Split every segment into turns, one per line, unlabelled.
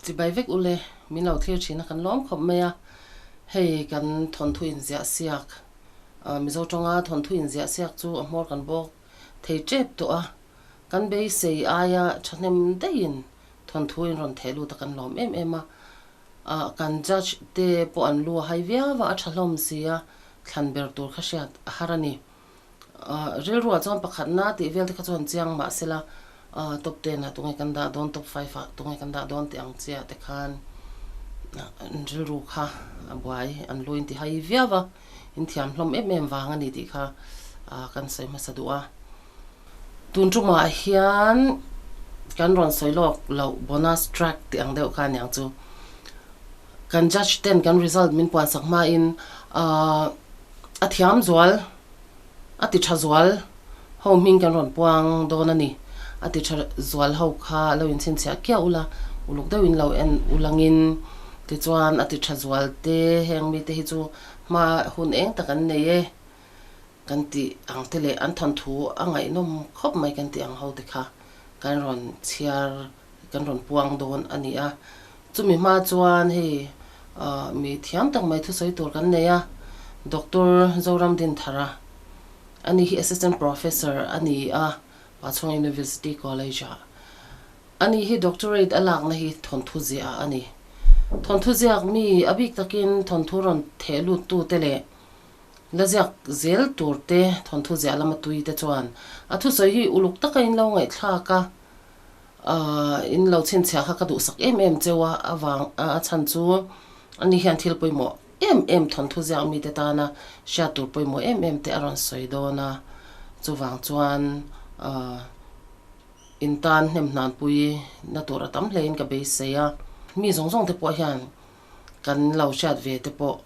Chibai vek ule, min lo thlir thin a kan lawm khawp mai a, hei kan thawnthu inziah siak, Mizo tawnga thawnthu inziah siak chu a hmawr kan bawk thei tep tawh a, kan beisei aia thahnem daihin thawnthu in rawn theh lut a kan lawm em em a, kan judge te pawh an lu a hai viau a, a tha hlawm si a, thlan ber tur kha hriat a har a ni. Rilruah chuan pakhatna tih vel te kha chuan chiang mah sela top ten ah tunge kan dah dawn, top five ah tunge kan dah dawn tih ang chiah te khan rilru kha a buai, an lu in ti hai viau a, in thiam hlawm em em vang a ni tih kha kan sawi hmasa duh a. Tun tumah hian kan rawn sawi lawk loh bonus track tih ang deuh kha aniang chu. Kan judge ten kan result min puan sak hmain a thiam zual, a ti tha zual ho hming kan rawn puang dawn a ni. A ti tha zual ho kha lo inchhinchhiah kiau ula, uluk deuhin lo en ulangin tichuan a ti tha zual te heng mite hi chu hma hun eng tak an nei e kan tih ang te leh an thawnthu a ngaihnawm khawp mai kan tih ang ho te kha kan rawn chhiar kan rawn puang dawn a ni a. Chumi hma chuan hei mi thiam tak mai thusawi tur kan nei a, Doctor Zoram Dinthara, ani hi Assistant Professor a ni a, Pachhung University College-ah. Ani hi Doctorate a lakna hi thawnthu ziah a ni. Thawnthu ziak mi a bik takin thawnthu rawn theh luttute leh la ziak zel turte thawnthu ziah lama tuite chuan a thusawi hi uluk taka in lo ngaihthlak a. In lo chhinchhiah kha ka duhsak em em cheu a, avang a chhan chu ani hian thil pawimawh em em thawnthu ziak mite tana hriat tur pawimawh em em te a rawn sawi dawn a, chuvang chuan in tan hnemhnanpui na tur a tam hlein ka beisei a, mi zawng zawng te pawh hian kan lo hriat ve te pawh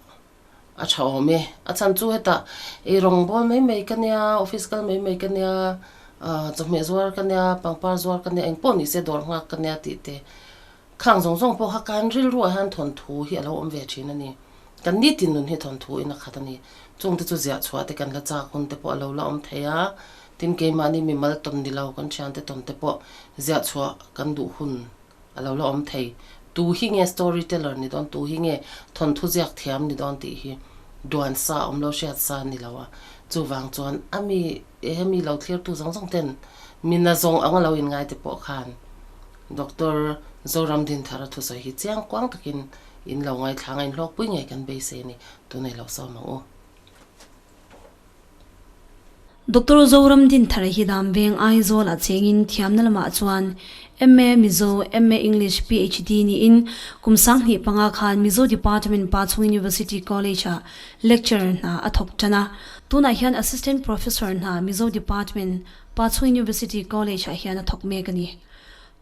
A tha awm e. A chhan chu hetah ei rawng bawl mai mai ka nia, office kal mai mai ka nia, chawhmeh zuar ka nia, pangpar zuar ka nia, engpawh ni se dawr nghak ka nia tih te. Khang zawng zawng pawh kha kan rilruah hian thawnthu hi a lo awm ve thin a ni. Kan nitin nun hi thawnthu in a khat a ni. Chungte chu ziah chhuah te kan la chak hun te pawh a lo la awm thei a, tin keimahni mimal tawn ni lo kan thiante tawn te pawh ziah chhuah kan duh hun A lo la awm thei. Tu hi nge story teller ni dawn, tu hi nge thawnthu ziak thiam ni dawn tih hi duan sa awm lo, hriat sa a ni lo a. Chuvang chuan a mi hemi lo thlirtu zawng zawng ten mi na zawng anga lo inngai te pawh khan Doctor Zoram Dinthara thusawi hi chiang kuang takin in lo ngaithla anga inhlawkpui ngei kan beisei a ni. Tunei lo sawm ang u.
Doctor Zoram Dinthar hi Damveng Aizawl ah chengin thiamna lamah chuan MA Mizo, MA English, PhD niin kum 2005 khan Mizo Department Pachhung University College ah lecturer hna a thawk tan a. Tunah hian Assistant Professor hna Mizo Department Pachhung University College ah hian a thawk mek a ni.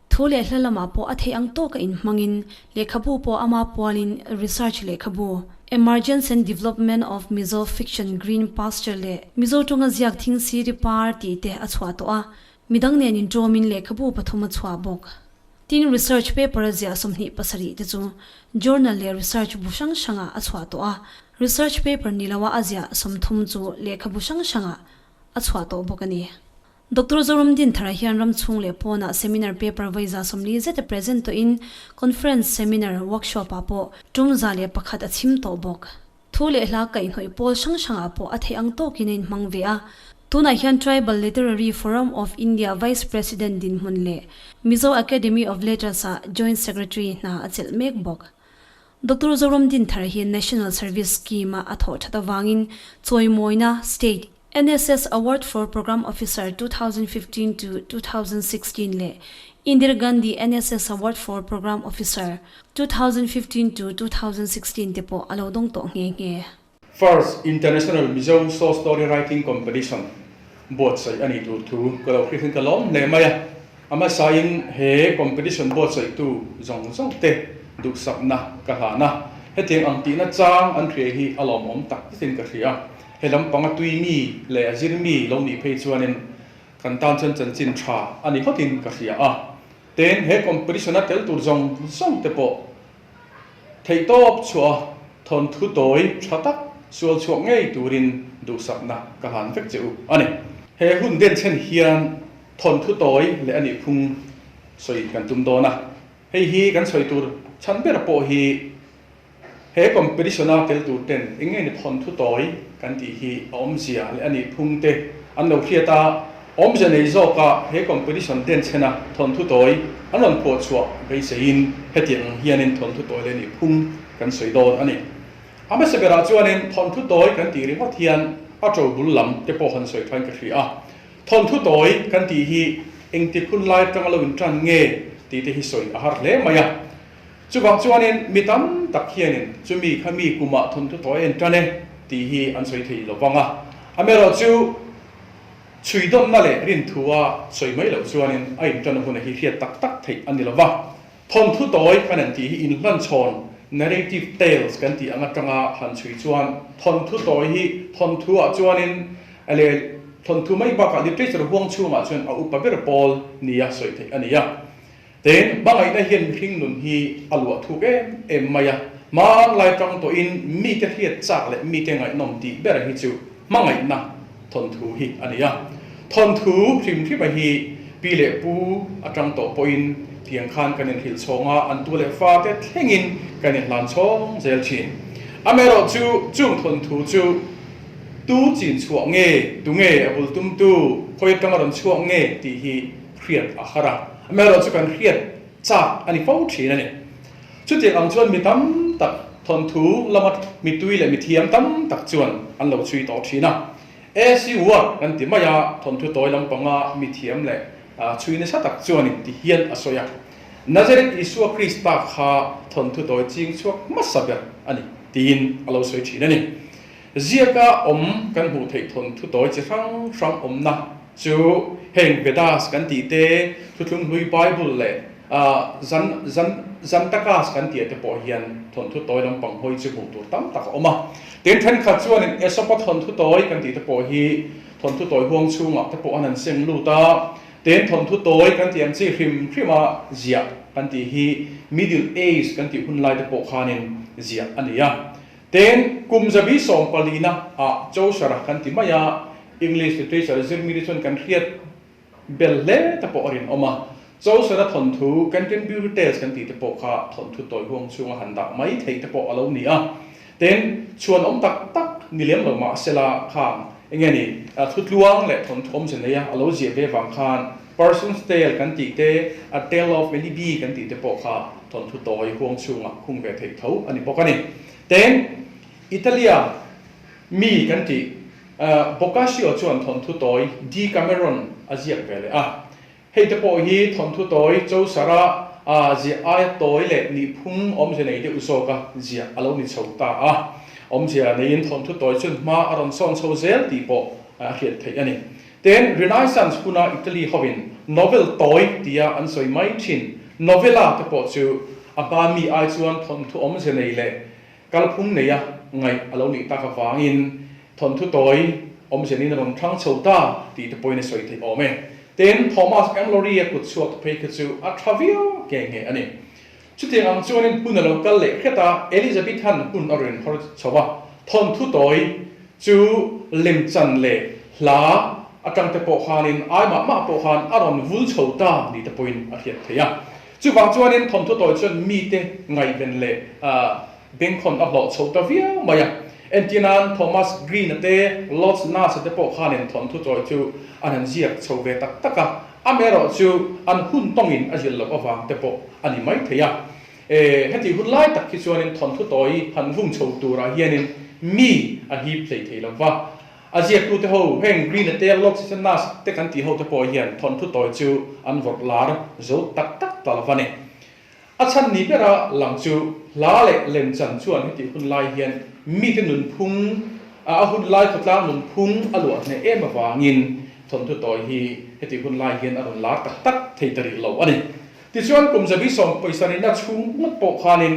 Thu leh hla lamah pawh a theih ang tawka inhmangin lehkhabu pawh ama pualin research lehkhabu, Emergence and Development of Mizo Fiction Green Pasture leh Mizo tawnga ziak thing siri par tih te a chhuah tawh a, midang nen intawmin lehkhabu pathum a chhuah bawk. Tin, research paper a ziah 27 te chu journal leh research bu hrang hrangah a chhuah tawh a, research paper ni loa a ziah 30 chu lehkhabu hrang hrangah a chhuah tawh bawk a ni. Doctor Zoram Dinthara hian ram chhung leh pawnah seminar paper vawi 40 zet a present tawhin conference, seminar, workshop ah pawh tum 101 a chhim tawh bawk. Thu leh hla kaihhnawih pawl hrang hrangah pawh a theih ang tawkin a inhmang ve a. Tunah hian Tribal Literary Forum of India Vice President dinhmun leh Mizo Academy of Letters ah Joint Secretary hna a chelh mek bawk. Doctor Zoram Dinthara hi National Service Scheme a a thawh that avangin chawimawina State, NSS Award for Programme Officer 2015 to 2016 leh Indira Gandhi NSS Award for Programme Officer 2015 to 2016 te pawh a lo dawng tawh nghe nghe.
First International Mizo Short Story Writing Competition buatsaih a nih tur thu ka lo hriat hian ka lawm hle mai a. A hmasain he competition buatsaihtu zawng zawng te duhsakna ka hlan a. Hetiang ang tihna chang an hria hi a lawmawm tak zetin ka hria. He lampanga tui mi leh a zir mi lo nih phei chuanin kan tan chuan chanchin tha a ni ngawtin ka hria a. Tin, he competition a tel tur zawng zawng te pawh theihtawp chhuah a thawnthu tawi tha tak sual chhuak ngei turin duhsakna ka hlan vek che u a ni. He hun denchhen hian thawnthu tawi leh a nih phung sawi kan tum dawn a. Hei hi kan sawi tur chhan ber pawh hi he competition a tel tur ten eng nge ni thawnthu tawi kan tih hi a awmzia leh a nih phung te an lo hriat a, awmzia nei zawka he competition den chhena thawnthu tawi an rawn phuah chhuah beiseiin hetiang ang hianin thawnthu tawi leh nih phung kan sawi dawn a ni. A hmasa berah chuanin thawnthu tawi kan tih ringawt hian a to bul lam te pawh han sawi thain ka hria a. Thawnthu tawi kan tih hi engtik hun lai atanga lo intan nge tih te hi sawi a har hle mai a. Chuvang chuanin mi tam tak hianin chumi kha mi kumah thawnthu tawi a intan e tih hi an sawi thei lo vang a. Amaherawhchu chhuidawnna leh rinthua sawi mai loh chuanin a intan hun hi hriat tak tak theih a ni lo va. Thawnthu tawi kan han tih hi inhlanchhawn, narrative tales, kan tih ang atanga han chhui chuan thawnthu tawi hi thawnthu-ah chuanin leh thawnthu mai bakah literature huang chhungah chuan a upa ber pawl nia sawi theih a ni a. Tin, hmangaihna hian mihring nun hi a luah thuk em em mai a, hmanlai tang tawhin mite hriat chak leh mite ngaihnawm tih ber hi chu hmangaihna thawnthu hi a ni a. Thawnthu hrim hrima hi pi leh pu atang tawh pawhin tiang khan kan inhrilh chhawng a, an tu leh fate thlengin kan inhlan chhawng zel thin. Amaherawh chu chung thawnthu chu tu chin chhuah nge, tu nge a bul tumtu, khawi atanga rawn chhuak nge tih hi hriat a har a. Amaherawh chu kan hriat chak a ni fo thin a ni. Chutiang ang chuan mi tam tak thawnthu lama mitui leh mithiam tam tak chuan an lo chhui tawh thin a. AC Ward kan ti mai a, thawnthu tawi lampanga mithiam leh chhui nasa tak chuanin ti hian a sawi a. Nazareth Isua Krista kha thawnthu tawi ching chhuak hmasa ber a ni tiin a lo sawi thin a ni. Ziaka awm kan hmuh theih thawnthu tawi chi hrang hrang awmna chu heng Vedas kan tih te, Thuthlung Hlui Bible leh Zan zan Zantakas kan tih te pawh hian thawnthu tawi lampang hawi chu hmuh tur tam tak a awm a. Tin, thenkhat chuanin Aesop-a thawnthu tawi kan tih te pawh hi thawnthu tawi huang chhungah te pawh an han seng lut a. Tin, thawnthu tawi kan tih ang chi hrim hrima ziah kan tih hi Middle Age kan tih hun lai te pawh khanin ziah a ni a. Tin, kum zabi sawmpalina ah Chaucer-a kan ti mai a, English literature zirmi te chuan kan hriat Bel hle te pawh a rinawm a, Chaucer-a thawnthu Canterbury Tales kan tih te pawh kha thawnthu tawi huang chhunga han dah mai theih te pawh a lo ni a. Tin, chhuan awm tak tak ni lem lo mah sela khang enge ni, thutluang leh thawnthu awmze neia a lo ziah ve vang khan Person's Tale kan tih te, A Tale of Many Bee kan tih te pawh kha thawnthu tawi huang chhunga khung ve theih tho a ni bawk a ni. Tin, Italia mi kan tih Boccaccio chuan thawnthu tawi Decameron a ziak ve leh a. Hei te pawh hi thawnthu tawi Chaucer-a ziah aia tawi leh nihphung awmzia nei deuh zawka ziah a lo ni chho ta a. Awmzia neiin thawnthu tawi chuan hma a rawn sawn chho zel tih pawh a hriat theih a ni. Tin, Renaissance huna Italy hovin novel tawi tia an sawi mai thin novella te pawh chu a hma mi ai chuan thawnthu awmzia nei leh Kalphung neia ngaih a lo nih tak avangin thawnthu tawi awmzianin a rawn thlang chho ta tih te pawhin a sawi theih awm e. Tin, Thomas Malory-a kut chhuak phei kha chu a tha viau nge nge a ni. Chutiang ang chuanin hun a lo kal leh hret a, Elizabethan hun a rawn inhawr chho a, thawnthu tawi chu lemchan leh hla atang te pawh khanin ai mah mah pawh khan a rawn vul chho ta ni te pawhin a hriat theih a. Chuvang chuanin thawnthu tawi chuan mite ngaihven leh bengkhawn a hlawh chho ta viau mai a. Entir nan Thomas Green-a te, Lodge Nash-a te pawh khanin thawnthu tawi chu an han ziak chho ve tak tak a, amaherawh chu an hun tawngin a zil loh avang te pawh a ni mai thei a. Heti hun lai tak hi chuanin thawnthu tawi han vung chho turah hianin mi a hip hlei thei lo va. A ziaktute ho, heng Green-a te, Lodge te, Nash te kan tih ho te pawh hian thawnthu tawi chu an vawrh lar zo tak tak ta lo va ni. A chhan ni bera lang chu hla leh lemchan chuan hetih hun lai hian mite nunphung, a hun lai khawtlang nunphung a luah hneh em avangin thawnthu tawi hi hetih hun lai hian a rawn lar tak tak thei ta rih lo a ni. Tichuan kum zabi sawm pawisa rihna chhung ngawt pawh khanin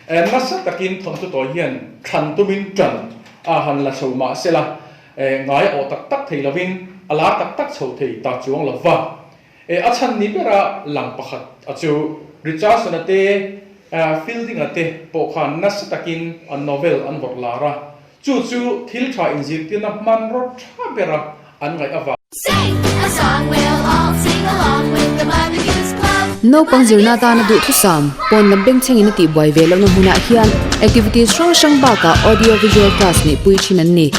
nasa takin thawnthu tawi hian thlan tumin tan a han la chho mah sela ngai a awh tak tak thei lovin a lar tak tak chho thei ta chuang lo va. A chhan ni bera lang pakhat a chu Richardson-a te Fielding-a te pawh khan nasa takin a novel an vawrh lar a, chu chu thil tha inzirtirna hmanraw tha bera an ngaih avang.
Sing a song we'll all sing along with the Mother Goose Club. Naupang zirna atana duhthusam, pawn lam bengchhengin a tihbuai ve lohna hmunah hian activities hrang hrang bakah audio visual class neihpui thin an ni.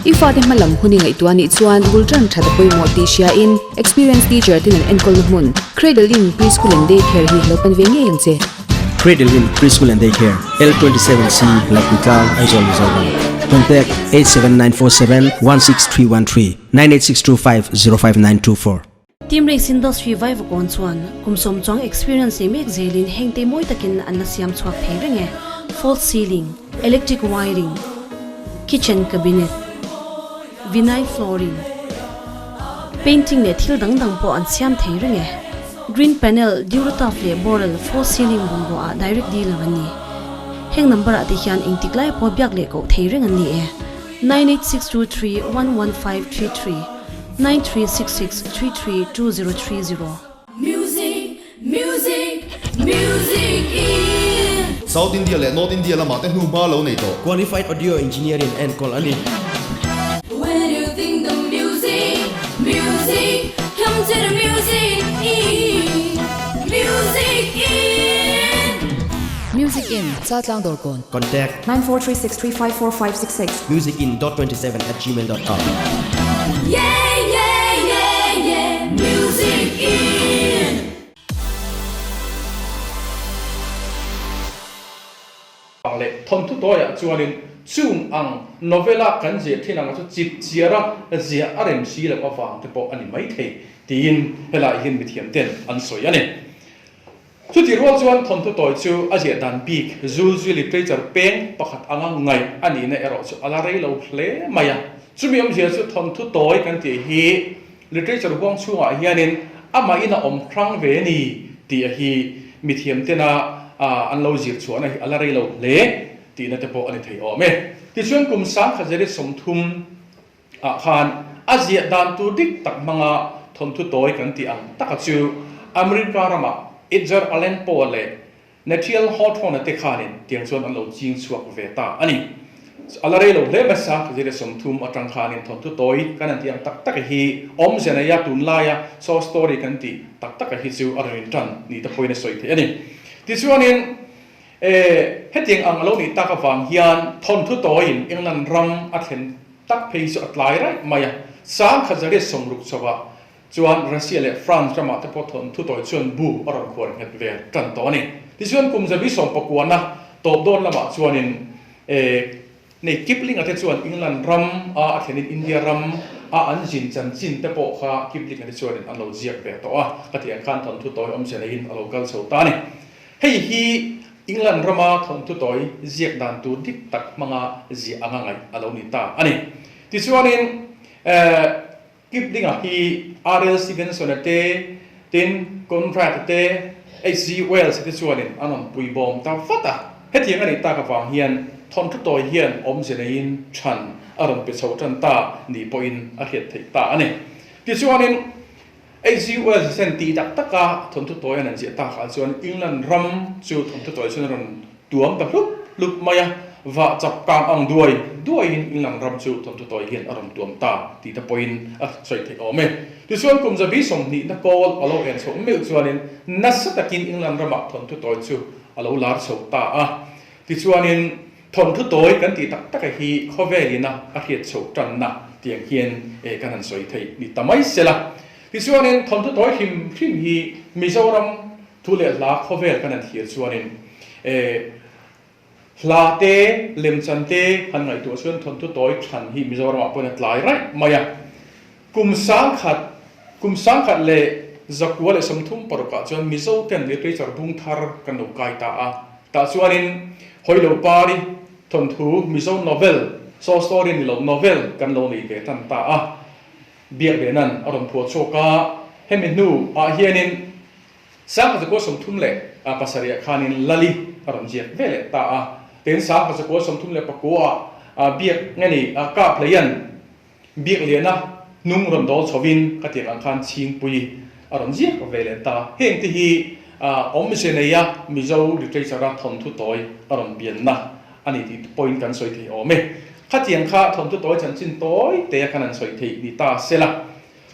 I fate hma lam hun i ngaihtuah nih chuan bul tan that a pawimawh tih hriain experienced teacher ten an enkawlna hmun Cradle Inn Preschool and Day Care hi lo pan ve ngei ang che.
Cradle Inn Preschool and Day Care, L27C, Lapuitlang, Aizawl, Mizoram. Contact 87947 16313 98625 05924.
Team Race Industry Vaivakawn chuan kum sawm chuang experience nei mek zelin heng te mawi takin an la siam chhuak thei reng e, false ceiling, electric wiring, kitchen cabinet, vinyl flooring, painting leh thil dang dang pawh an siam thei reng e. Green panel, Durotuf leh Boral false ceiling bungrua ah direct dealer an ni. Heng number ah te hian engtik lai pawh biak leh koh thei reng an ni e. 98623 11533 9366 33 2030.
Music, music, music in.
South India leh North India lamah te hnuhma lo nei tawh.
Qualified Audio Engineer in enkawl a ni.
When you think the music, music, come to the music in, music in.
Music in, Chaltlang Dawrkawn.
Contact.
9436354566.
Musicin dot 27 at gmail dot com.
Yeah yeah yeah yeah music in.
Ang leh thawnthu tawiah chuanin chung ang novela kan ziah thin anga chu chip chiara ziah a rem si loh avang te pawh a ni maithei tiin helai hian mithiam ten an sawi a ni. Chuti rual chuan thawnthu tawi chu a ziah dan bik Zulzui literature peng pakhat anga ngaih a nihna erawh chu a la rei lo hle mai a. Chumi awmzia chu thawnthu tawi kan tih hi literature huang chhungah hianin amahin a awm hrang ve a ni tih a hi mithiam tena an lo zir chhuahna hi a la rei lo hle tihna te pawh a ni thei awm e. Tichuan kum 1930 ah khan a ziah dan tur dik tak hmanga thawnthu tawi kan tih ang taka chu America ramah Edgar Allan Poe leh Nathaniel Hawthorne te khanin tiang chuan an lo ching chhuak ve ta a ni. A la rei lo hle hmasa 30 atang khanin thawnthu tawi kan han tih ang tak tak hi awmze neia tunlaia short story kan tih tak taka hi chu a rawn intan ni te pawhin a sawi theih a ni. Tichuanin E, hetiang ang a lo nih tak avang hian thawnthu tawiin England ram a thlen tak phei chu a tlai raih mai a. 1960 chauhah chuan Russia leh France ramah te pawh thawnthu tawi chuan bu a rawn khuar nghet ve tan tawh a ni. Tichuan kum zabi sawm pakuana tawp dawn lamah chuanin e, nei Kipling-a te chuan England ram a a thlenin India ram a an zin chanchin te pawh kha Kipling-a te chuanin an lo ziak ve tawh a, khatiang khan thawnthu tawi awmze neiin a lo kal chho ta a ni. Hei hi England rama thawnthu tawi ziak dan tur dik tak hmanga ziah anga ngaih a lo ni ta a ni. Tichuanin Kipling-a hi R.L. Stevenson-a te, tin Conrad-a te, H.G. Wells-a te chuanin an rawn pui bawm ta vat a. Hetiang a nih tak avang hian thawnthu tawi hian awmze neiin chhan a rawn pe chho tan ta ni pawhin a hriat theih ta a ni. Tichuanin HG Wells hian tih tak taka thawnthu tawi an han ziah takah chuan England ram chu thawnthu tawi chuan a rawn tuam ta hlup hlup mai a, vah chap kang ang duai duaiin England ram chu thawnthu tawi hian a rawn tuam ta tih te pawhin a sawi theih awm e. Tichuan kum zabi sawmhnihna kawl a lo en chhoh meuh chuanin nasa takin England ramah thawnthu tawi chu a lo lar chho ta a. Tichuanin Thawnthu tawi kan tih tak taka hi khawvelina a hriat chhoh tanna tiang hian kan han sawi theih ni ta mai se la. Tichuanin thawnthu tawi hrim hrim hi Mizoram thu leh hla khawvel kan han thlir chuanin hla te, lemchan te han ngaihtuah chuan thawnthu tawi than hi Mizoramah pawhin a tlai raih mai a. Kum 1936ah chuan Mizo ten literature bung thar kan lo kai ta a. Tah chuanin Hawilo Pari thawnthu Mizo novel, short story ni lo novel kan lo nei ve tan ta a. Biak ve nan a rawn phuah chhuak a. Hemi hnu ah hianin 1937ah khanin Lali a rawn ziak ve leh ta a. Tin 1939ah Biak nge ni Kap Hleian Biakliana hnung rawn dawl chhovin ka tiang ang khan Chhingpui a rawn ziak ve leh ta. Heng te hi awmze neia Mizo literature-a thawnthu tawi a rawn pianna a ni tih pawhin kan sawi thei awm e. Khatiang kha thawnthu tawi chanchin tawi te khan an sawi theih ni ta se la.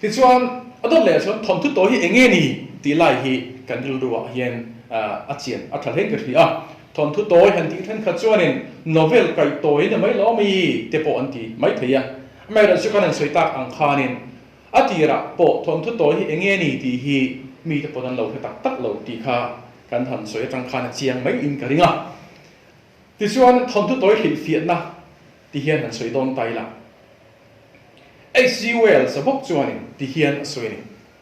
Tichuan, a dawt leh chuan thawnthu tawi hi eng nge ni? tih lai hi kan rilruah hian a chian a tha hlein ka hria a. Thawnthu tawi han tih thenkhat chuanin novel kaih tawi ni mai lo mi te pawh an ti mai thei a. Amaherawhchu kan han sawi tak ang khanin a tirah pawh thawnthu tawi hi eng nge ni tih hi mite pawn an lo hre tak tak lo tih kha kan han sawi atang khan a chiang mai in ka ring a. Tichuan thawnthu tawi hrilhfiahna ti hian han sawi dawn ta ila. HG Wells a bawk chuanin ti hian a sawi a ni.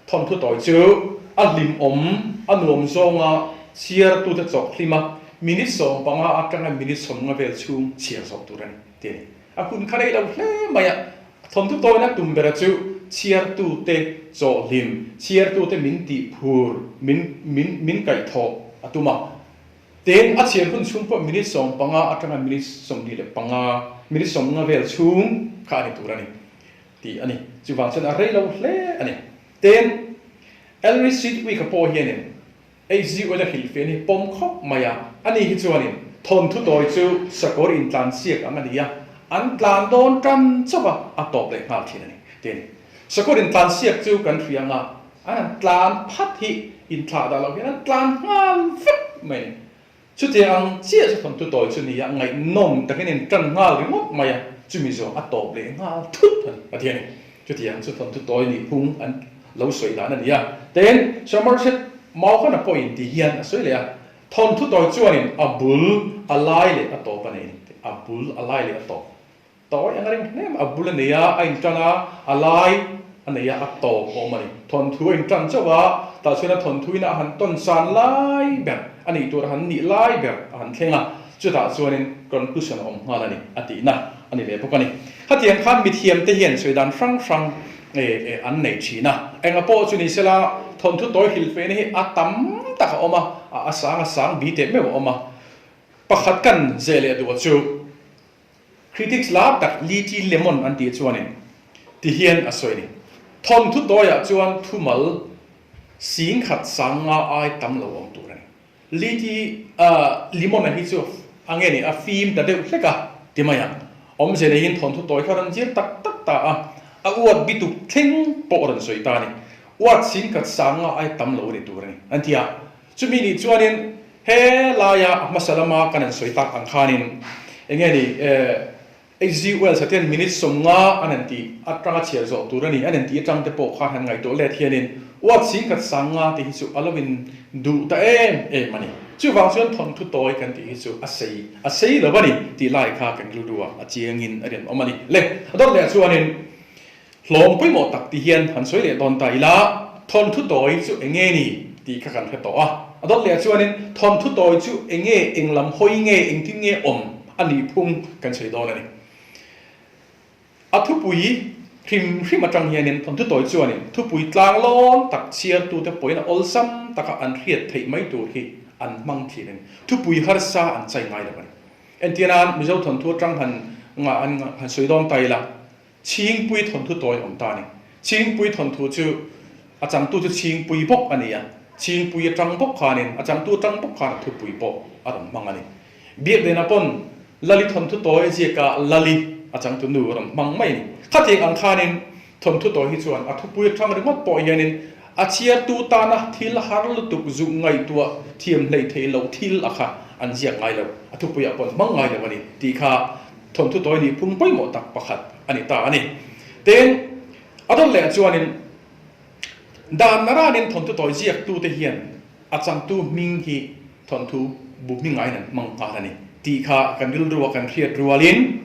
Thawnthu tawi chu a hlimawm, a nuam zawnga chhiartute chawk hlima minute 15 atanga minute 50 vel chhung chhiar zawh tur a ni, ti a ni. A hun kha rei lo hle mai a, thawnthu tawina tum bera chu chhiartute chawh hlim, chhiartute min tih phur, min min min kaihthawh a tum a. Tin, a chhiar hun chhung pawh minute 15 atanga minute 25, minute 50 vel chhung kha a ni tur a ni. Tih a ni. Chuvang chuan a rei lo hle a ni. Tin, Elri Sidwick-a pawh hianin HGUL a hrilhfiah ni pawm khawp mai a. Ani hi chuanin thawnthu tawi chu sakawr intlan siak ang a ni a, an tlan dawn tan chauh a, a tawp leh nghal thin a ni. Tin, sakawr intlan siak chu kan hria anga an han tlan phat hi inthlah dah loh hian an tlan nghal vek mai a ni. Chutiang ang chiah chu thawnthu tawi chu nia ngaihnawm takin in tan nghal ringawt mai a, chumi zawng a tawp leh nghal thut a ni a ti a ni. Chutiang chu thawnthu tawi nih phung an lo sawi dan a ni a. Tin, Somerset Maugham-a pawhin ti hian a sawi leh a, Thawnthu tawi chuanin a bul a lai leh a tawp a nei a ni. A bul a lai leh a tawp. Tawi ang a ring hle mai, a bul a nei a, a intan a, a lai a nei a, a tawp awm a ni. Thawnthu a intan chauh a, tah chuan a thawnthuin a han tawn san lai ber, a nih tur a han nih lai ber a han thleng a, chutah chuanin conclusion a awm nghal a ni, a tihna a ni leh bawk a ni. Khatiang khan mithiamte hian sawi dan hrang hrang an nei thin a, enga pawh chu ni sela thawnthu tawi hrilhfehna hi a tam tak a awm a, a sang a sang bi teh meuh a awm a. Pakhat kan zeh leh duh chu. Critics lar tak Lee T. Lemon an tih chuanin ti hian a sawi a ni. Thawnthu tawiah chuan thumal 10,000 sang nga ai tam lo awm tur a ni. Lee T. Lemon-a hi chu a nge ni a fim ta deuh hlek a ti mai ang. Awmze neiin thawnthu tawi kha rawn zir tak tak ta a, a uat bituk thleng pawh rawn sawi ta a ni. Uat 10,000 sang nga ai tam lo a ni tur a ni an ti a. Chumi nih chuanin he laia a hmasa lama kan han sawi tak ang khanin eng nge ni HG Wells a ten minute 50 an han tih atanga chhiar zawh tur a ni an han tih atang te pawh khan han ngaihtuah let hianin uat 10,000 sanga tih hi chu a lo in duh ta em em a ni. Chuvang chuan thawnthu tawi kan tih hi chu a sei a sei lo a ni tih lai kha kan rilru a a chiangin a rinawm a ni. Le a dawt leh chuanin Hlawm pawimawh tak ti hian han sawi leh dawn ta ila, thawnthu tawi chu eng nge ni tih kha kan hre tawh a. A dawt leh chuanin thawnthu tawi chu eng nge, eng lam hawi nge, engtin nge awm a nih phung kan sawi dawn a ni. A thupui hrim hrim atang hianin thawnthu tawi chuanin thupui tlanglawn tak chhiartute pawhin a awlsam taka an hriat theih mai tur hi an hmang thin a ni. Thupui harsa an chai ngai lo a ni. Entirnan Mizo thawnthu atang han han sawi dawn ta ila, Chhingpui thawnthu tawi awm ta a ni. Chhingpui thawnthu chu a changtu chu Chhingpui bawk a ni a, Chhingpui atang bawk khanin a changtu atang bawk khan a thupui pawh a rawn hmang a ni. Biakdena pawn Lali thawnthu tawi ziaka Lali a changtu nu a rawn hmang mai a ni. Khatiang ang khanin thawnthu tawi hi chuan a thupui atang ringawt pawh hianin a chhiartu tana thil har lutuk zuk ngaihtuah thiam hleih theih loh thil a kha an ziak ngai lo, a thupuiah pawh an hmang ngai lo a ni tih kha Thawnthu tawi nih phung pawimawh tak pakhat a ni ta a ni. Tin, a dawt leh chuanin dan naranin thawnthu tawi ziaktute hian a changtu hming hi thawnthu bu hming aiin an hmang nghal a ni tih kha kan rilrua kan hriat rualin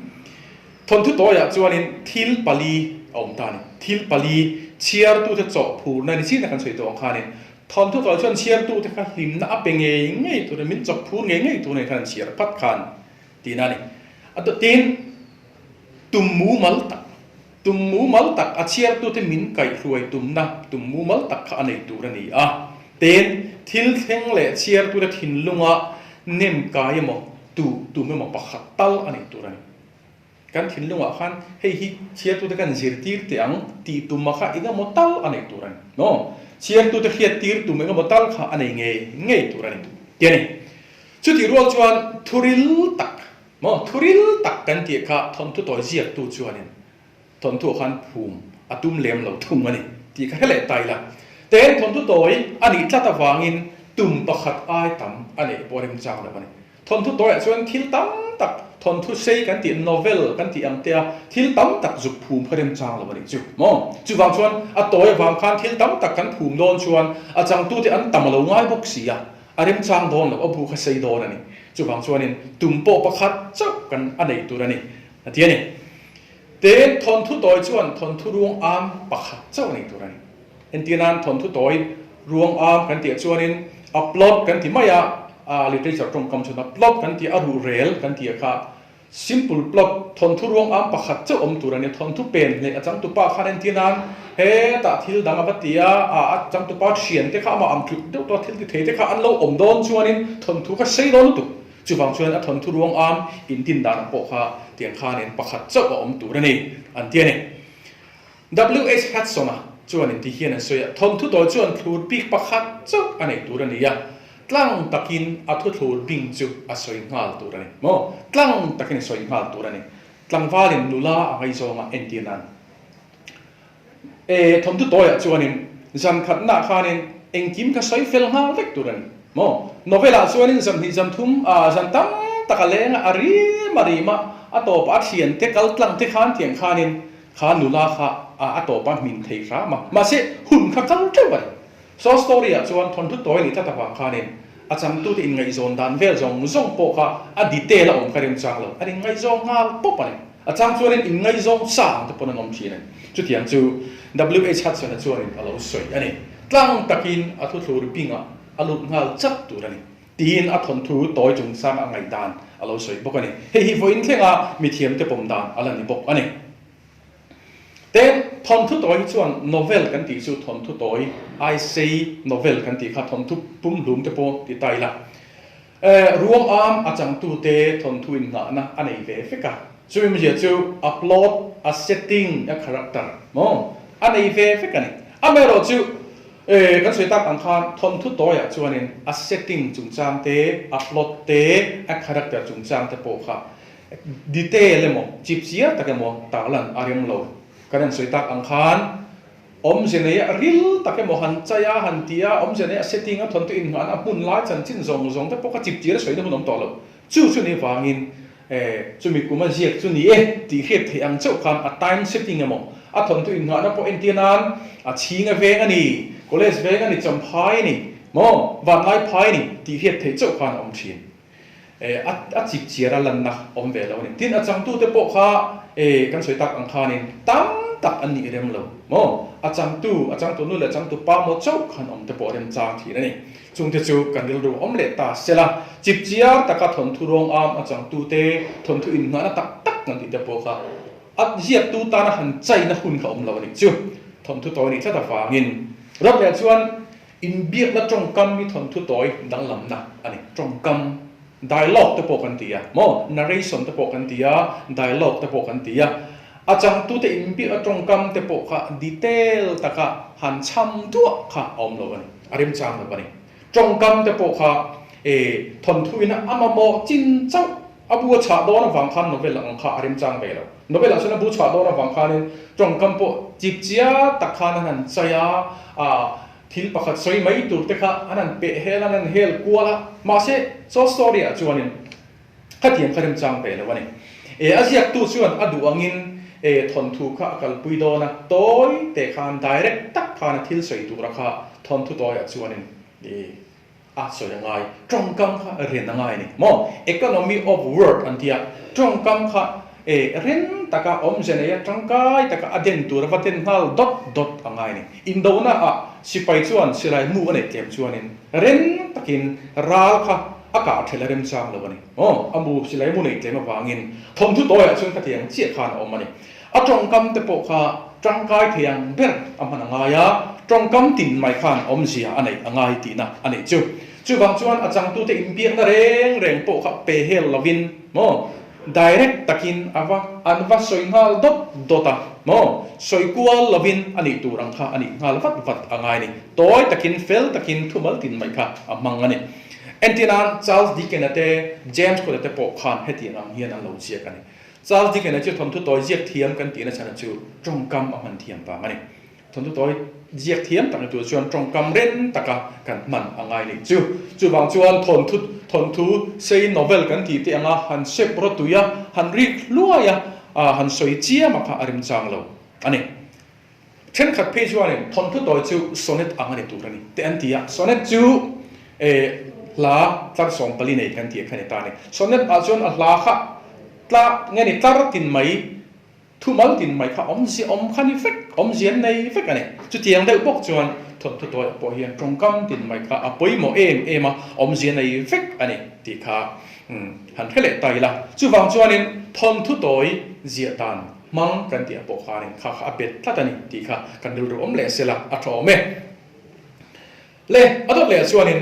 thawnthu tawiah chuanin thil pali a awm ta a ni. Thil pali chhiartute chawhphurna ni chin a kan sawi tawh ang khanin thawnthu tawi chuan chhiartute kha hlimna a pe ngei ngei tur a min chawhphur ngei ngei tur a ni khan an chhiar phat khan Tihna a ni. A tin, tum mumal tak, tum mumal tak a chhiartute min kaihhruai tumna tum mumal tak kha a nei tur a ni a. Tin, thil thleng leh chhiartute thinlunga nem kai emaw, tuh tum emaw pakhat tal a nei tur a ni. Kan thinlungah khan hei hi chhiartute kan zirtir teh ang tih tuma kha eng emaw tal a nei tur a ni. No, chhiartute hriattir tum eng emaw tal kha a nei ngei ngei tur a ni. Ti a ni. Chutih rual chuan thuril tak maw thuril tak kan tih kha thawnthu tawi ziaktu chuanin thawnthuah khan phum a tum lem lo thung a ni tih ka hre leh ta ila. Ten thawnthu tawi a nih tlat avangin tum pakhat ai tam a neih pawh remchang lo a ni. Thawnthu tawiah chuan thil tam tak, thawnthu sei kan tih, novel kan tih ang tea thil tam tak zuk phum kha remchang lo a nih chu maw? Chuvang chuan a tawi avang khan thil tam tak kan phum dawn chuan a changtute an tam a lo ngai bawk si a, a remchang dawn lo, a bu kha sei dawn a ni. Chuvang chuanin tum pawh pakhat chauh kan a nei tur a ni a ti a ni. Tin, thawnthu tawi chuan thawnthu ruang am pakhat chauh a nei tur a ni. Entir nan thawnthu tawi ruang am kan tih ah chuanin a plot kan ti mai a, a literature tawngkam chuan a plot kan tih a ruhrel kan tih ah kha simple plot thawnthu ruang am pakhat chauh awm tur a nia, thawnthu pen hleh a changtupa khan entir nan hetah thil dang a va ti a, a changtupa thian te kha amah ang tluk deuh tawh thil ti thei te kha an lo awm dawn chuanin thawnthu kha sei dawn lutuk. Chuvang chuan a thawnthu ruang am intin danah pawh kha tiang khanin pakhat chauh a awm tur a ni an ti a ni. WH Hudson-a chuan inti hian an sawi a, thawnthu tawi chuan thlur bik pakhat chauh a nei tur a ni a, tlang takin a thuthlur bing chu a sawi nghal tur a ni maw? Tlang takin a sawi nghal tur a ni. Tlangvalin nula a ngaihzawnga entir nan. E, thawnthu tawiah chuanin zan khatnaah khanin engkim kha sawi fel nghal vek tur a ni maw? Novel-ah chuanin zan hnih zan thum, zan tam tak a leng a, a rim a rim a, a tawpah a thiante kal tlang te khan tiang khanin Kha nula kha a tawp a hmin thei hram a, mahse hun kha kal teuh a ni. Short story ah chuan thawnthu tawi nih tlat avang khanin a changtute inngaihzawn dan vel zawng zawng pawh kha a detail a awm kha remchang lo, an inngaihzawng nghal pawp a ni. A chang chuanin inngaihzawng sa ang te pawn an awm thin a ni. Chutiang chu WH Hudson-a chuanin a lo sawi a ni. Tlang takin a thuthlur bingah a lut nghal chat tur a ni. Tiin a thawnthu tawi chungchang a ngaihdan a lo sawi bawk a ni. Hei hi vawiin thlenga mithiamte pawm dan a la ni bawk a ni. Tin, thawnthu tawi hi chuan novel kan tih chu thawnthu tawi ai sei novel kan tih kha thawnthu pumhlum te pawh ti ta ila. Ruang am a changtute thawnthu innghahna a nei ve vek a. Chumi mizia chu a plot, a setting, a character maw a nei ve vek a ni. Amaherawhchu chu E, kan sawi tak ang khan thawnthu tawiah chuanin a setting chungchang te, a plot te, a character chungchang te pawh kha detail emaw, chipchiar tak emaw tarlan a rem lo. Kan han sawi tak ang khan awmze nei a ril tak emaw han chai a, han ti a, awmze nei a setting a thawnthu inngahna a hmun lai chanchin zawng zawng te pawh kha chipchiar a sawina hun awm tawh lo. Chu chu ni vangin E, chumi kum a ziak chu ni e tih hriat theih ang chauh khan a time setting emaw, a thawnthu innghahna pawh entir nan a chhing a veng a ni, college veng a ni, champhai a ni maw, vanlai phai a ni tih hriat theih chauh khan a awm thin. E, a a chip chiar a lanna awm ve lo a ni. Tin, a changtute pawh kha e, kan sawi tak ang khanin tam tak an nih rem lo maw, a changtu, a changtu nu leh a changtu pa maw chauh khan awm te pawh remchang thin a ni. Chungte chu kan rilru awm leh ta sela, chipchiar taka thawnthu rawng am a changtute thawnthu innghahna tak tak kan tih te pawh kha a ziaktu tana han chaina hun kha awm lo a nih chu. Thawnthu tawi nih tlat avangin rawt leh chuan inbiakna tawngkam hi thawnthu tawi danglamna a ni. Tawngkam, dialogue te pawh kan ti a maw? Narration te pawh kan ti a, dialogue te pawh kan ti a. A changtute inbiakna tawngkam te pawh kha detail taka han chham duah kha a awm lo a ni. A remchang lo a ni. Tawngkam te pawh kha e thawnthu ina a mamawh chin chauh a bu a chhah dawn avang khan novel ang kha a remchang ve lo. Novel ah chuan a bu chhah dawn avang khanin tawngkam pawh chipchia tak khan an han chai a, a thil pakhat sawi mai tur te kha an han peh hel a, an han hel kual a. Mahse short story ah chuanin Khatiang kha remchang ve lo a ni. E, a ziaktu chuan a duh angin e thawnthu kha a kalpui dawn a, tawi te khan direct tak khan a thil sawi tura kha thawnthu tawiah chuanin e a sawi a ngai. Tawngkam kha ren a ngai a ni maw? Economy of word an ti a, tawngkam kha e ren taka awmze nei a, tangkai taka a den tura va den nghal dawt dawt a ngai a ni. Indona ah sipai chuan silai mu a neih tlem chuanin ren takin ral kha a kah ṭhelh a remchang lo a ni. Aw, a mu silai mu neih tlem avangin thawnthu tawiah chuan khatiang chiah khan a awm a ni. A tawngkam te pawh kha tangkai thei ang ber a hman a ngai a, tawngkam tin mai khan awmzia a neih a ngai tihna a nih chu. Chuvang chuan a changtute inbiakna reng reng pawh kha pe hel lovin maw Direct takin a va an va sawi nghal dawt dawt a maw? Sawi kual lovin a nih tur ang kha a nih nghal vat vat a ngai a ni. Tawi takin, fel takin thumal tin mai kha a hmang a ni. Entirnan, Charles Dickens-a te, James Scott-a te pawh khan hetiang ang hian an lo ziak a ni. Charles Dickens-a chu thawnthu tawi ziak thiam kan tihna chhan chu tawngkam a hman thiam vang a ni. Thawnthu tawi ziak thiam tak ni tur chuan tawngkam ren taka kan hman a ngai nih chu. Chuvang chuan thawnthu thawnthu sei novel kan tih te anga han sep rawtui a, han rik hluai a, han sawi chiam a kha a remchang lo a ni. Thenkhat phei chuanin thawnthu tawi chu sonnet ang a ni tur a ni te an ti a, sonnet chu hla tlar 14 nei kan tih kha a ni ta a ni. Sonnet ah chuan a hla kha tla nge ni tlar tin mai Thumal tin mai kha awmzia awm kha ni vek, awmzia an nei vek a ni. Chutiang deuh bawk chuan thawnthu tawiah pawh hian tawngkam tin mai kha a pawimawh em em a, awmzia nei vek a ni tih kha han hre leh ta ila. Chuvang chuanin thawnthu tawi ziah dan hmang kan tih ah pawh khanin kha kha a bet tlat a ni tih kha kan rilru awm leh sela a tha awm e. Le, a dawt leh chuanin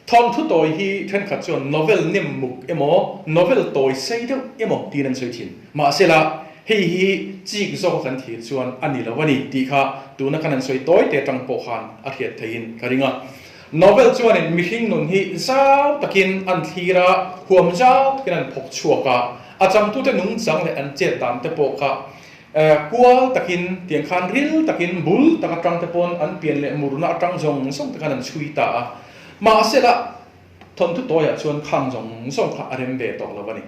thawnthu tawi hi thenkhat chuan novel nem muk emaw, novel tawi sei deuh emaw tiin an sawi thin. Mahsela, hei hi chik zawka kan thir chuan a ni lo a ni tih kha tuna kan han sawi tawi te atang pawh khan a hriat theihin ka ring a. Novel chuanin mihring nun hi zau takin an thlir a, huam zau takin an phawk chhuak a, a changtute nungchang leh an chet dan te pawh kha Kual takin, tiang khan ril takin, bul tak atang te pawn an pian leh murna atang zawng zawng te khan an chhui ta a. Mahsela, thawnthu tawiah chuan khang zawng zawng kha a rem ve tawh lo a ni.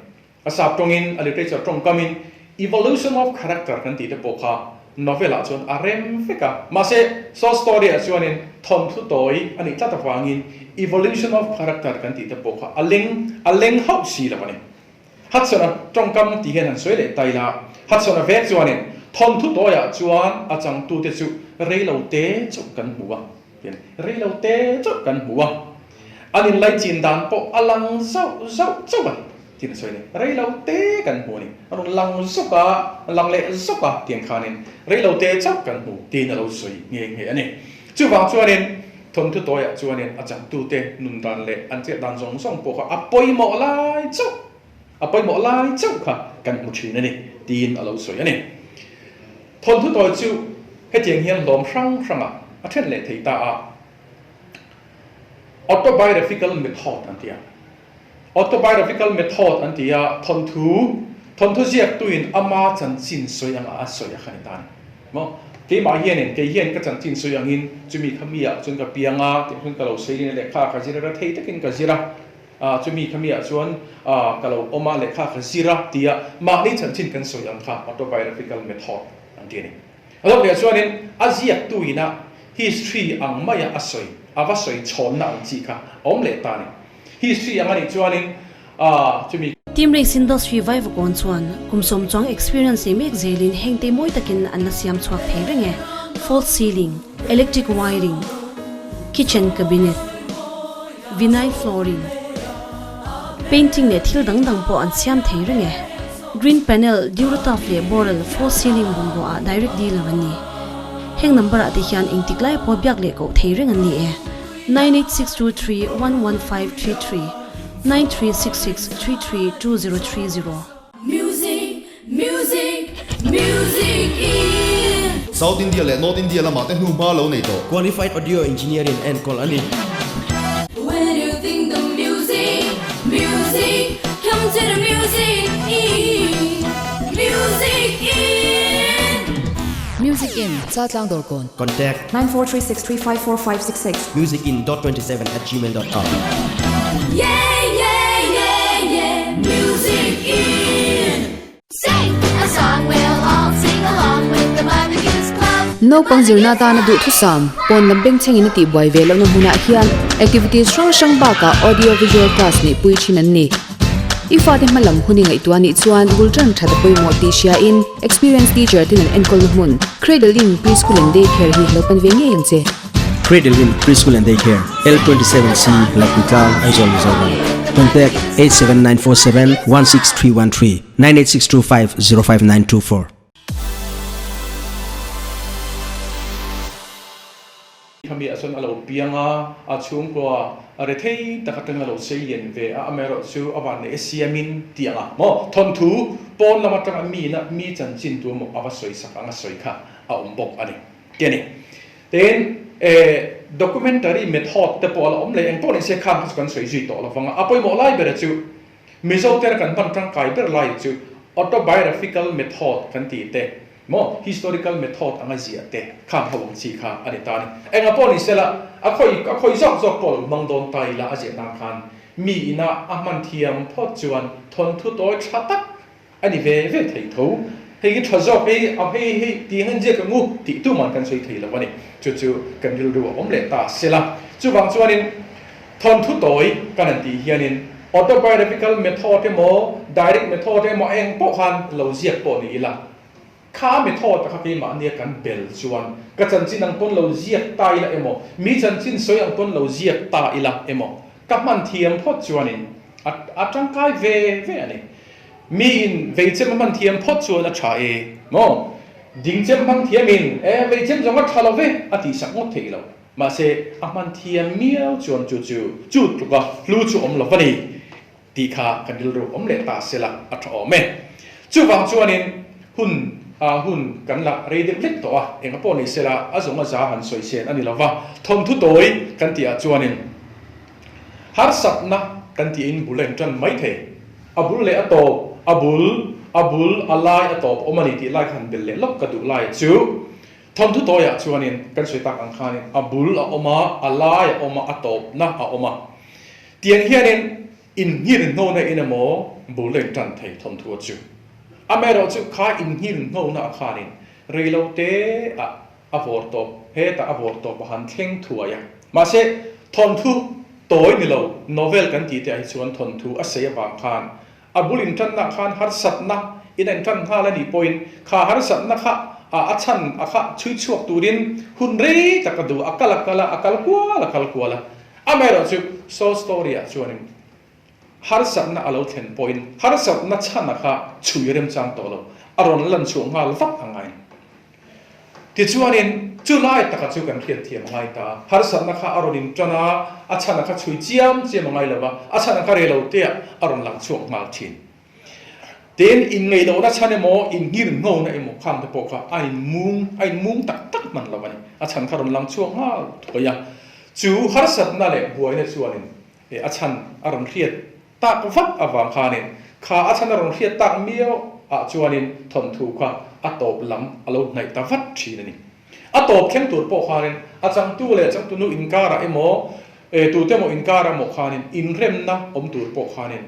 A sap tawngin, a literature tawngkamin evolution of character kan tih te pawh kha novel ah chuan a rem vek a. Mahse, short story ah chuanin thawnthu tawi a nih tlat avangin evolution of character kan tih te pawh kha a leng a leng hauh si lo a ni. Hudson-a tawngkam tih hian han sawi leh ta ila, Hudson-a vek chuanin thawnthu tawiah chuan a changtute chu reilo te chauh kan hmu a, tiin reilo te chauh kan hmu a, an inlaichin dan pawh a lang zauh zauh chauh a ni, tiin a sawi a ni. Reilo te kan hmu a ni, a rawn lang zawk a, a lang leh zawk a tiang khanin reilo te chauh kan hmu tiin a lo sawi nghe nghe a ni. Chuvang chuanin thawnthu tawiah chuanin a changtute nun dan leh an chet dan zawng zawng pawh kha a pawimawh lai chauh, a pawimawh lai chauh kha kan hmu thin a ni tiin a lo sawi a ni. Thawnthu tawi chu hetiang hian hlawm hrang hrangah a then leh thei ta a, Autobiographical method an ti a. Autobiographical method an ti a, thawnthu, thawnthu ziaktuin ama chanchin sawi anga a sawi a kha ni ta a ni. Maw? Keimah hianin, kei hian ka chanchin sawi angin chumi kha miah chuan ka piang a, tih chuan ka lo sawi rin a, lehkha ka zir a, rethei takin ka zir a, chumi kha miah chuan ka lo awm a, lehkha ka zir a tia mahni chanchin kan sawi ang kha autobiographical method an ti a ni. A lo leh chuanin a ziaktuin a history ang maia a sawi, a va sawi chhawnna ang chi kha a awm leh ta a ni. History ang a nih chuanin chumi.
Team Race Industry Vaivakawn chuan kum sawm chuang experience nei mek zelin hengte mawi takin an la siam chhuak thei reng e, false ceiling, electric wiring, kitchen cabinet, vinyl flooring, painting leh thil dang dang pawh an siam thei reng e. Green panel, Durotaf leh Boral false ceiling bungrua ah direct dealer an ni. Heng number ah te hian engtik lai pawh biak leh koh thei reng an ni e. 98623 11533 9366 33 2030.
Music, music, music in.
South India leh North India lamah te hnuhma lo nei tawh.
Qualified Audio Engineer in enkawl a ni.
When you think the music, music, come to the music in, music in.
Music in, Chaltlang Dawrkawn.
Contact.
9436354566.
Musicin dot 27 at gmail dot com.
Yeah yeah yeah yeah music in. Sing a song we'll all sing along with the Mother Goose Club.
Naupang zirna atana duhthusam, pawn lam bengchhengin a tihbuai ve lohna hmunah hian activities hrang hrang bakah audio visual class neihpui thin an ni. I fate hma lam hun i ngaihtuah nih chuan bul tan that a pawimawh tih hriain experience teacher ten an enkawlna hmun Cradle Inn Preschool and Day Care hi lo pan ve ngei ang che.
Cradle Inn Preschool and Day Care, L27C, Laikutlang, Aizawl, Mizoram. Contact 87947 16313 98625 05924.
Khami ah chuan a lo piang a, a chhungkua a rethei tak atang a lo sei lian ve a, amaherawh chu a van neih a siamin tih ang a maw thawnthu pawn lam atanga mi ina mi chanchin tu emaw a va sawi sak ang a sawi kha a awm bawk a ni tih a ni. Tin, eh documentary method te pawh a la awm leh engpawh ni se khang kha chu kan sawi zui tawh lo vang a, a pawimawh lai ber chu Mizo tena kan hman tangkai ber lai chu autobiographical method kan tih te. Maw historical method anga ziah te khang ho ang chi kha a ni ta a ni. Enga pawh ni sela, a khawi a khawi zawk zawk pawh lo hmang dawn ta ila a ziah nan khan mi ina a hman thiam phawt chuan thawnthu tawi tha tak a ni ve ve thei tho. Hei hi tha zawk hei a hei hei tih ang ziak ang u tih tuman kan sawi thei lo a ni. Chu chu kan rilru a awm leh ta sela. Chuvang chuanin thawnthu tawi kan han tih hianin autobiographical method emaw direct method emaw eng pawh khan lo ziak pawh ni ila kha method a kha keimahnia kan bel chuan ka chanchin ang pawn lo ziak ta ila emaw mi chanchin sawi ang pawn lo ziak ta ila emaw ka hman thiam phawt chuanin a a tangkai ve ve a ni. Miin veichem a hman thiam phawt chuan a tha e maw? Dingchem hmang thiamin e veichem zawng a tha lo ve a tihsak ngawt theih lo. Mahse a hman thiam miau chuan chu chu chu tluka hlu chu awm lo va ni tih kha kan rilru awm leh ta sela a tha awm e. Chuvang chuanin hun a hun kan la rei deuh hlek tawh a, enga pawh ni sela a zawng a za han sawi sen a ni lo va, thawnthu tawi kan tih ah chuanin Harsatna kan tiin bul a intan mai thei. A bul leh a tawp, a bul, a bul, a lai a tawp awm a ni tih lai kha han bel leh lawk ka duh lai chu thawnthu tawiah chuanin kan sawi tak ang khanin a bul a awm a, a lai a awm a, a tawpna a awm a. Tiang hianin inngir hnona in emaw bul a intan thei thawnthu chu. Amaherawhchu kha inngir hnona ah khanin reilote ah A vawr tawp, hetah a vawr tawp a han thleng thuai a. Mahse, thawnthu tawi ni lo, novel kan tih te ah hi chuan thawnthu a sei avang khan a bul intanna khan harsatna in a intan nghal a nih pawhin kha harsatna kha a chhan a kha chhui chhuak turin hun rei tak a duh, a kal a kal a, a kal kual a kal kual a. Amaherawhchu, short story ah chuanin harsatna a lo thlen pawhin harsatna chhan a kha chhui remchang tawh lo, a rawn lan chhuah nghal vat a ngai. Tichuanin, chu lai taka chu kan hriatthiam a ngai ta. Harsatna kha a rawn intan a, a chhan a kha chhui chiam chiam a ngai lo va, a chhan a kha rei lo teah a rawn lang chhuak nghal thin. Tin, inngeihlohna chhan emaw, innghirnghona emaw khang te pawh kha a inmung, a inmung tak tak hman lo a ni. A chhan kha rawn lang chhuak nghal thuai a. Chu harsatna leh buaina chuanin a chhan a rawn hriat Tak vat avang khanin kha a chhan a rawn hriat tak miau ah chuanin thawnthu kha a tawp lam a lo hnaih ta vat thin a ni. A tawp thleng tur pawh khanin a changtu leh changtunu inkarah emaw tute emaw inkarah emaw khanin inremna awm tur pawh khanin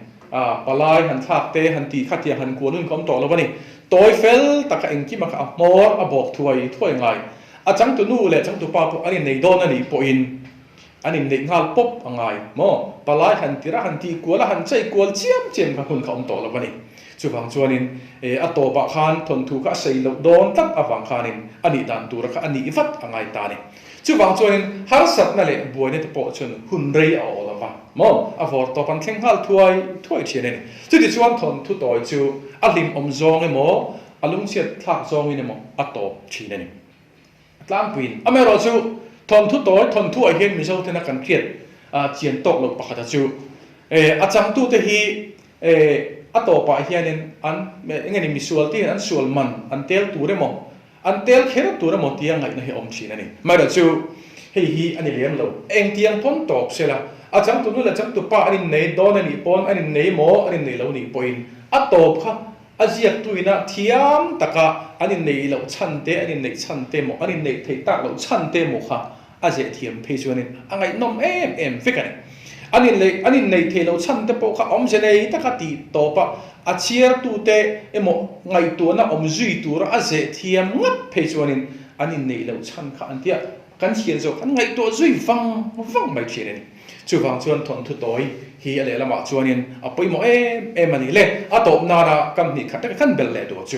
palai han thlak te han tih kha tiang han kual hun kha awm tawh lo a ni. Tawi fel taka engkima kha a hmawr a bawk thuai thuai ngai. A changtunu leh changtupa pawh an innei dawn a nih pawhin An inneih nghal pawp a ngai maw? Palai han tir a, han tih kual a, han chei kual chiam chiam kha hun kha awm tawh lo a ni. Chuvang chuanin a tawpah khan thawnthu kha a sei loh dawn tlat avang khanin a nih dan tura kha a nih vat a ngai ta a ni. Chuvang chuanin harsatna leh buaina te pawh chuan hun rei a aw lo va maw? A vawr tawp an thleng nghal thuai thuai thin a ni. Chutichuan thawnthu tawi chu a hlimawm zawng emaw, a lungchhiat thlak zawngin emaw a tawp thin a ni. A tlangpuiin. Amaherawhchu, thawnthu tawi thawnthu ah hian Mizo tena kan hriat chian tawk loh pakhata chu a changtute hi a tawpah hianin an eng nge ni misual te hian an sual man an tel tur emaw an tel kher tur emaw tia ngaihna hi a awm thin a ni. Amaherawhchu, hei hi a ni lem lo. Engtiang pawn tawp sela, a changtu nu leh changtu pa an innei dawn a nih pawn an innei maw an innei lo nih pawhin a tawp kha A ziaktuina thiam taka an inneih loh chhan te, an inneih chhan te maw, an inneih theih tak loh chhan te maw kha a zeh thiam phei chuanin a ngaihnawm em em vek a ni. An inneih an inneih theih loh chhan te pawh kha awmze nei taka tih tawpa a chhiartute emaw ngaihtuahna awm zui tura a zeh thiam ngat phei chuanin an inneih loh chhan kha an tia kan chhiar zawk an ngaihtuah zui vang vang mai thin a ni. Chuvang chuan thawnthu tawi hi a lehlamah chuanin a pawimawh em em a ni le. A tawp nana kam hnih khat vek kan belh leh duh chu.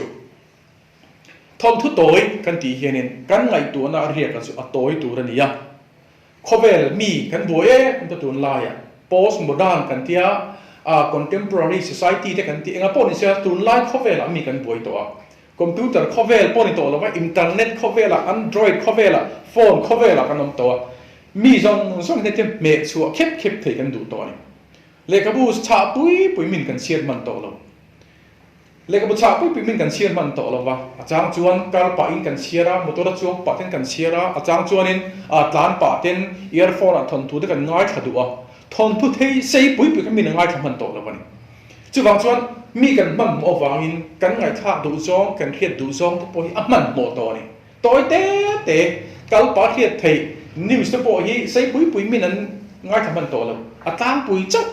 Thawnthu tawi kan tih hianin kan ngaihtuahna a riaka chu a tawi tur a ni a. Khawvel mi kan buai em ta tunlaiah post modern kan tia, contemporary society te kan tih enga pawh ni se tunlai khawvelah mi kan buai tawh a. Computer khawvel pawh ni tawh lo va, internet khawvelah, android khawvelah, phone khawvelah kan awm tawh a. Mi zawng zawng hian thil hmeh chhuah khep khep thei kan duh tawh a ni. Lehkhabu chhah pui pui min kan chhiat hman tawh lo. Lehkhabu chhah pui pui min kan chhiat hman tawh lo va, a chang chuan kal pahin kan chhiar a, motor a chuang pah ten kan chhiar a, a chang chuanin tlan pah ten earphone ah thawnthu te kan ngaithla duh a, thawnthu thei sei pui pui kha min a ngaithla hman tawh lo a ni. Chuvang chuan. Mi kan hmanhmawh avangin kan ngaihthlak duh zawng, kan hriat duh zawng te pawh hi a hmanhmawh tawh a ni. Tawi te te, kal pah hriat theih news te pawh hi sei pui pui min an ngaithla hman tawh lo. A tlangpui chauh,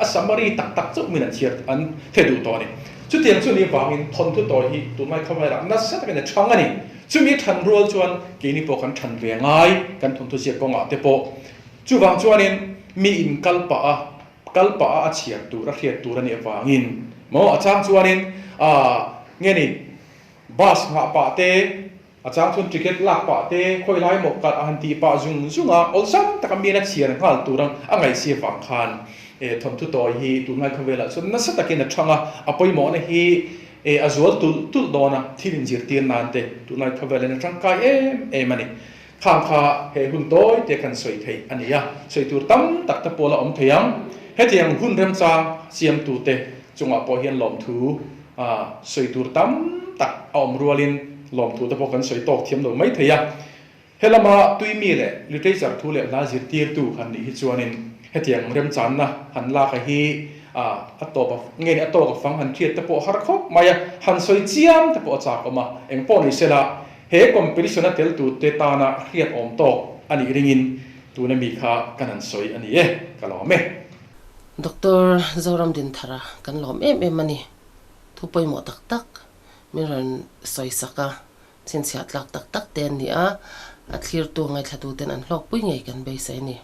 a summary tak tak chauh min an chhiar an the duh tawh a ni. Chutiang chu ni avangin thawnthu tawi hi tunlai khawvelah nasa takin a chhang a ni. Chumi than rual chuan keini pawh kan than ve ngai, kan thawnthu ziak kawngah te pawh. Chuvang chuanin mi in kal pah a, kal pah a a chhiar tur, a hriat tur a nih avangin maw a chang chuanin aah nge ni bus nghah pah te, a chang chuan ticket lak pah te, khawi lai maw kalh a han tih pah zung zung a, awlsam taka miin a chhiar nghal tur ang a ngaihsi avang khan eh thawnthu tawi hi tunlai khawvelah chuan nasa takin a thang a, a pawimawhna hi eh a zual tulh tulh dawn a, thil inzirtir nan te tunlai khawvelin a tangkai em em a ni. Khang kha he hun tawi te kan sawi theih a ni a, sawi tur tam tak te pawh la awm thei ang. Hetiang hun remchang siamtute chungah pawh hian lawmthu sawi tur tam tak a awm rualin lawmthu te pawh kan sawi tawk thiam lo mai thei a. He lama tuimi leh literature thu leh hla zirtirtu han nih hi chuanin hetiang remchanna han lak a hi a tawp a nge ni a tawk a fang han hriat te pawh har khawp mai a, han sawi chiam te pawh a chak awm a, engpawh ni sela He competition a tel turte tana hriat awm tawk a nih ringin tuna mi kha kan han sawi a ni e, ka lawm e.
Doctor Zoram Dinthara kan lawm em em a ni. Thu pawimawh tak tak min rawn sawi sak a, chhinchhiah tlak tak tak te an ni a, a thlirtu ngaithlatuten an hlawkpui ngei kan beisei a ni.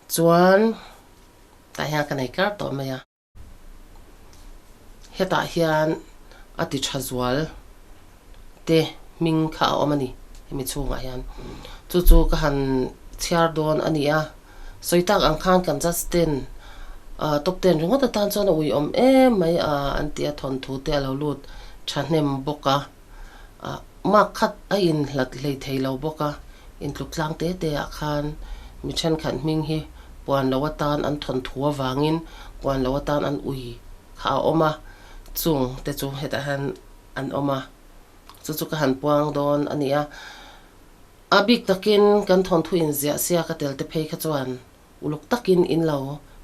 Chuan tah hian ka nei kar tawh mai a. Hetah hian a ti tha zual te hming kha a awm a ni hemi chhungah hian. Chu chu ka han chhiar dawn a ni a, sawi tak ang khan kan just ten ah top ten ringawt atan chuan a uiawm em mai a an ti a thawnthu te a lo lut thahnem bawk a. Ah mark khat a inhlat hlei thei lo bawk a, intluk tlang te te ah khan mi thenkhat hming hi puan lo atan an thawn thu avangin puan lo atan an ui kha a awm a, chung te chu hetah hian an awm a, chu chu ka han puang dawn a ni a. A bik takin kan thawnthu inziah sia ka tel te phei kha chuan Uluk takin in lo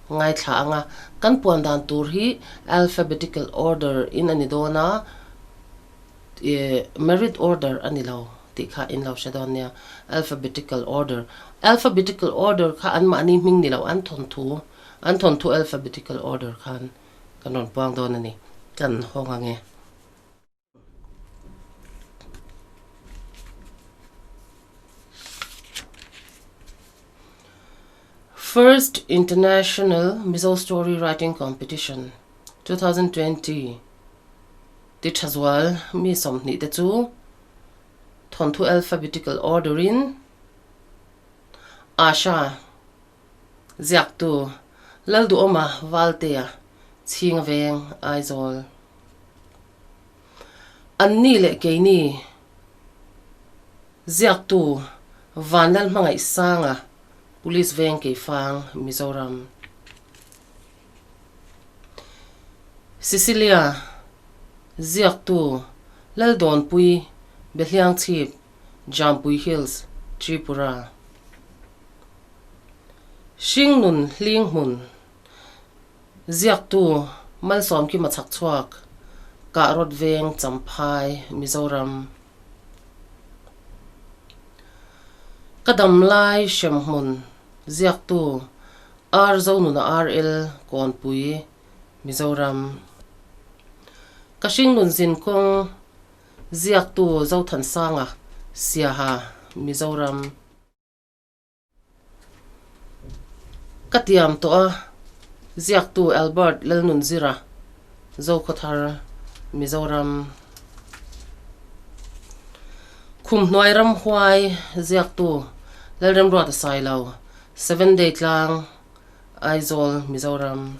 ngaithla ang a, kan puan dan tur hi alphabetical order in a ni dawn a, merit order a ni lo tih kha in lo hre dawn nia, alphabetical order. Alphabetical order kha anmahni hming ni lo, an thawnthu, an thawnthu alphabetical order khan kan rawn puang dawn a ni, kan hawng ang e. First International Mizo Story Writing Competition 2020 ti tha zual mi 20 te chu thawnthu alphabetical order in Asha ziaktu Lalduhawma Valtea Chhinga Veng Aizawl. Anni leh keini ziaktu Vanlal Hmangaihsanga, Police Veng Keifang, Mizoram. Cecilia, ziaktu Laldawnpui, Behliangchhip, Jampui Hills, Tripura. Hringnun Hlinghmun. Ziaktu, Malsawmkima Chhakchhuak, Kahrawt Veng, Champhai, Mizoram. Ka dam lai hremhmun, Ziaktu, R Zonuna RL, Kawnpui, Mizoram. Ka hringnun zinkawng, Ziaktu, Zothansanga, Siaha, Mizoram. Ka tiam tawh a, ziaktu Albert Lalnunzira, Zokhawthar, Mizoram. Khumhnuai Ramhuai, ziaktu Lalremruata Sailo, Seven Day Tlang, Aizawl, Mizoram.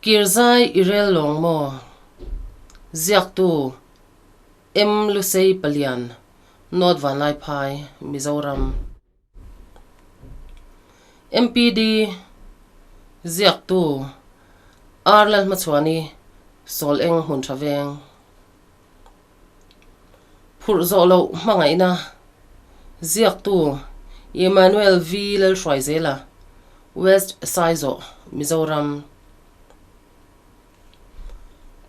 Kirzai i rel lawng maw? Ziaktu M. Lusei Palian, North Vanlaiphai, Mizoram. MPD ziaktu R. Lalhmachhuani, Sawl Eng Hmun Tha Veng. Phurh zawh loh hmangaihna ziaktu Emmanuel V. Lalhruaizela. West Saizawh, Mizoram.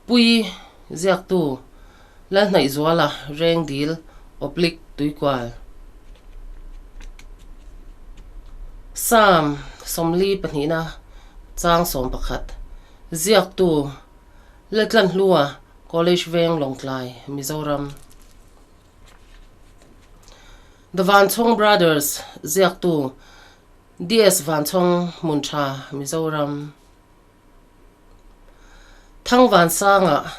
Pui ziaktu Lalhnaihzuala Rengdil Oblique Tuikual. Psalm 42 na chang 11 ziaktu Laltlanhlua College Veng Lawngtlai, Mizoram. The Vanchhawng Brothers ziaktu DS Vanchhawng Hmuntha, Mizoram. Thangvansanga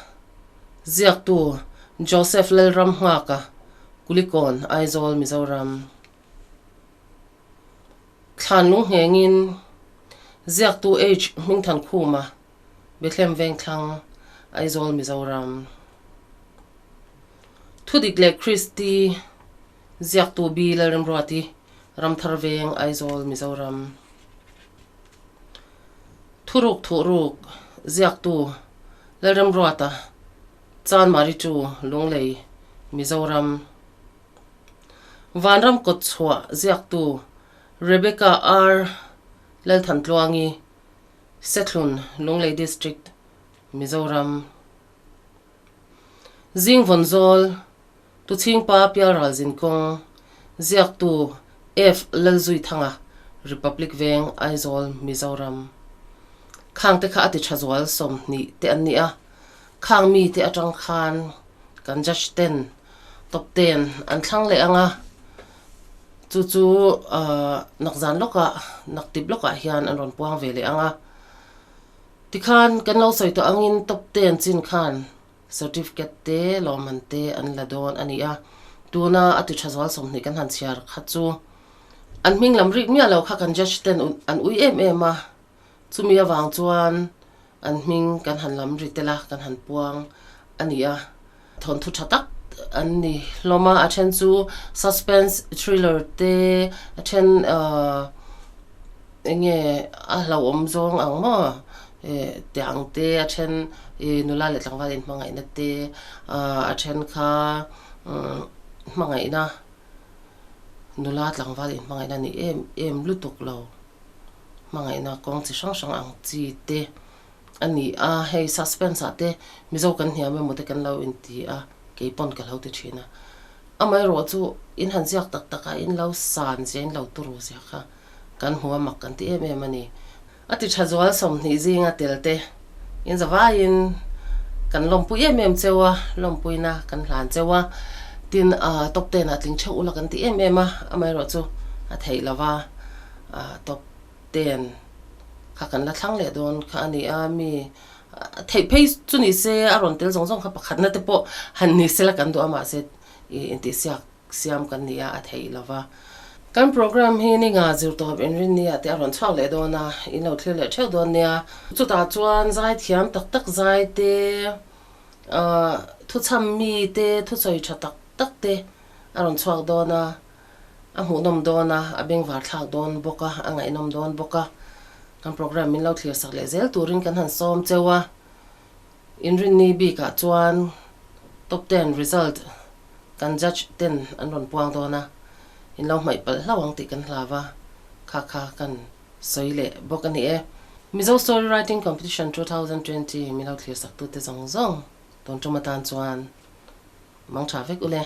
ziaktu Joseph Lalramnghaka, Kulikawn, Aizawl, Mizoram. Thlanlung nghengin ziaktu H Hmingthankhuma, Bethlehem Vengthlang, Aizawl, Mizoram. Thudik leh Kristi ziaktu B Lalremruati, Ramthar Veng, Aizawl, Mizoram. Thuruk Thuhruk ziaktu Lalremruata, Chanmari Chu, Lunglei, Mizoram. Vanram Kawtchhuah ziaktu Rebecca R Lalthantluangi, Sethlun, Lunglei District, Mizoram. Zing Vawnzawl, Tuchhingpa Pialral Zinkawng, ziaktu F Lalzuithanga, Republic Veng, Aizawl, Mizoram. Khang te kha a ti tha zual 20 te an ni a, khang mi te atang khan kan judge ten top ten an thlang leh ang a, chu chu nakzan lawkah, naktip lawkah hian an rawn puang ve leh ang a. Tikhan kan lo sawi tawh angin top ten chin khan Certificate te, lawmman te an la dawn a ni a, tuna a ti tha zual 20 kan han chhiar kha chu an hming lam rik miah lo kha kan judge ten an ui em em a, chumi avang chuan an hming kan han lam ri tel a, kan han puang a ni a, thawnthu tha tak an ni hlawm a, a then chu suspense thriller te, a then ahh eng nge a hlauhawm zawng ang maw? Tiang te a then i nula leh tlangval inhmangaihna te a then kha hmangaihna nula tlangval inhmangaihna ni em em lutuk lo hmangaihna kawng chi hrang hrang ang chi te a ni a, hei suspense ah te Mizo kan hniam emaw te kan lo inti a kei pawn ka lo ti thin a, amaherawh chu in han ziak tak tak a in lo san zia in lo turu zia kha kan hmu a mak kan ti em em a ni. A ti tha zual 20 zinga tel te in zavaiin kan lawmpui em em cheu a, lawmpuina kan hlan cheu a, tin top ten ah tling theuh ula kan ti em em a, amaherawh chu a theih lo va, top ten kha kan la thlang leh dawn kha a ni a, mi theih phei chu ni se a rawn tel zawng zawng kha pakhatna te pawh han ni sela kan duh a mahse intihsiak Siam kan ni a, a theih lo va. Kan program hi ni nga zir tawp inrinni ah te a rawn chhuak leh dawn a, in lo thlir leh theuh dawn nia. Chutah chuan zaithiam tak tak zai te, ahh thuchham mi te, thusawi tha tak tak te a rawn chhuak dawn a, a hmuhnawm dawn a, a bengvar thlak dawn bawk a, a ngaihnawm dawn bawk a. Kan program min lo thlir sak leh zel turin kan han sawm cheu a. Inrinni bikah chuan top ten result kan judge ten an rawn puang dawn a, in lo hmaih palh hlauh ang tih kan hlau a, kha kha kan sawi leh bawk a ni e. Mizo Story Writing Competition 2020 min lo thlir sak tute zawng zawng tawn tum atan chuan mang tha vek u le.